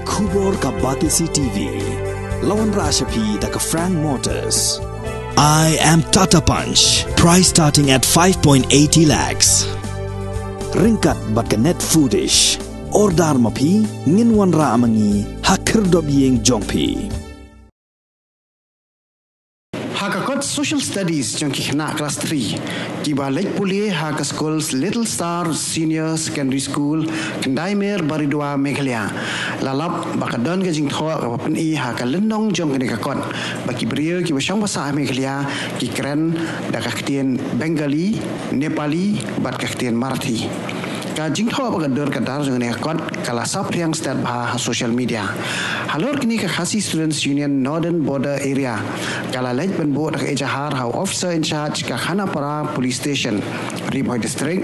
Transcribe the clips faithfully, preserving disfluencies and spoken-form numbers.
Khubor ka Batesi T V. La wanrah sha phi da ka Frank Motors. I am Tata Punch. Price starting at five point eighty lakhs. Ryngkat bad ka Net Foodish. Order ma phi, ngin wanrah ma ngi ha khyrdop ïing jong phi. Ha ka kot Social Studies jong ki khynnah klas three, kiba leit pule ha ka skul Little Star Senior Secondary School, Khyndai Mer, Baridua, Meghalaya, la lap ba ka don ka jingthoh kaba pyni ha ka lynnong jong kane ka kot ba ki briew kiba shong ba sah ha Meghalaya ki kren da ka ktien Bengali, Nepali bad ka ktien Marathi. Ka jingthoh ba ka dur ka dar jong kane ka kot ka la saphriang stet bha ha social media. Halor kane, ka Khasi Students Union Northern Border Area ka la leit ban buh da ka ejahar ha u Officer in Charge ka Khanapara Police Station, Ri Bhoi District.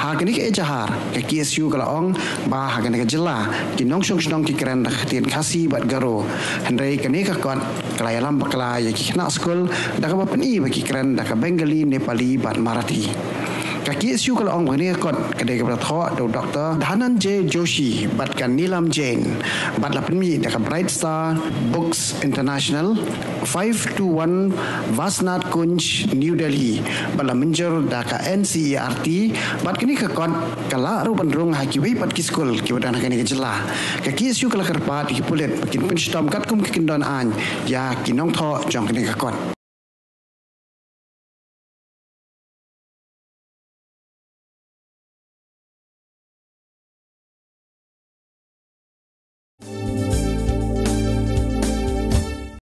Ha kane ka ejahar, ka K S U ka la ong ba ha kane ka jylla ki nongshong shnong ki kren da ka ktien Khasi bad Garo, hynrei kane ka kot ka la ïalam bakla ïa ki khynnah skul da kaba pyni ba ki kren da ka Bengali, Nepali bad Marathi. Ka K S U ka la ong ba kane ka kot ka dei kaba la thoh da u Doctor Dhananjay Joshi bad ka Neelam Jain, bad la pynmih da ka Bright Star Books International, five two one Vasnath Kunj, New Delhi, bad la mynjur da ka N C E R T. Bad kane ka kot ka lah ruh ban rung ha kiwei pat ki skul kiba don ha kane ka jylla. Ka K S U ka la kyrpad ïa ki pulit ba kin pynshitom katkum ki kyndon aiñ ïa ki nongthoh jong kane ka kot.